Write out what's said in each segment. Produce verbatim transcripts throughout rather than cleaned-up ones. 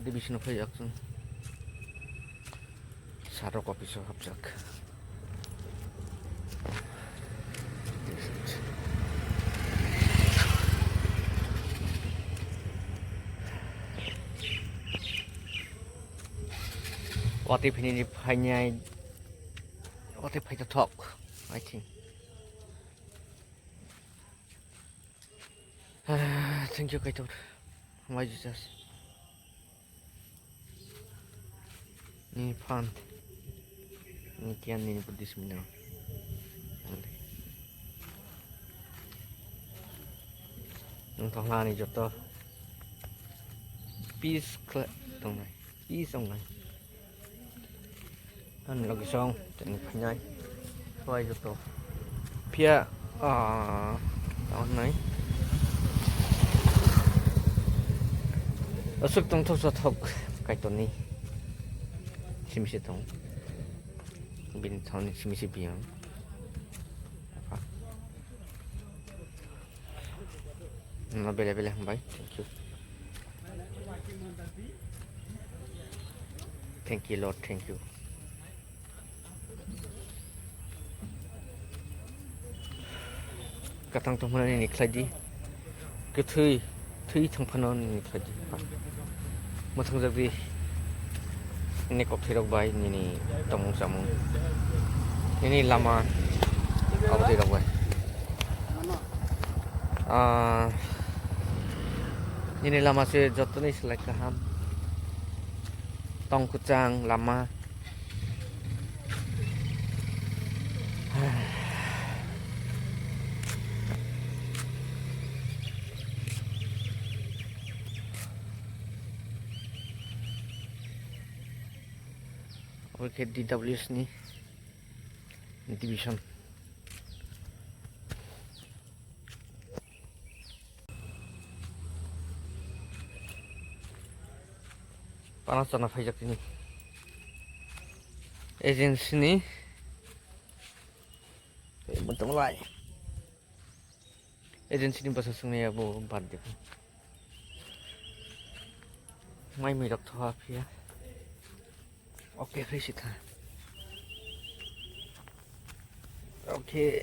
Division of Action. Sarok office o hapjak. Watwi phini phainai, watwi phaita thok, I think. Ah, thank you, Kaitor. Hambai Jesus. Nini phan. Nini kiyan, nini buddhi simi nang. Nwng tongla ani joto. Peace khle tongnai. Peace tongnai. Ani logi song, tini phainai. Bai joto. Phiya, ah, tongnai. Aswk tongthok sathok Kaitorni. Simisi tong. Bini thani simisi biyang. No, bele bele hambai. Thank you. Thank you, Lord. Thank you. Katang tongmani ni khlai di. Kwthwi, thwi thangphano ni khlai di. Mwthangjakdi nini kokthai rok bai, nini tongmung chamung, nini lama, aboni rok bai. Ah, nini lama se jotoni slai kaham, tong kwchang lama. Oke, D W S ni division. Pana chana phaijak tini. Agency ni. Tei bo tonglai. Agency ni bwsa swngnai abo bad de. Mai mai rok thoha phiya. Okay, phai si kha. Okay.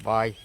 Bye.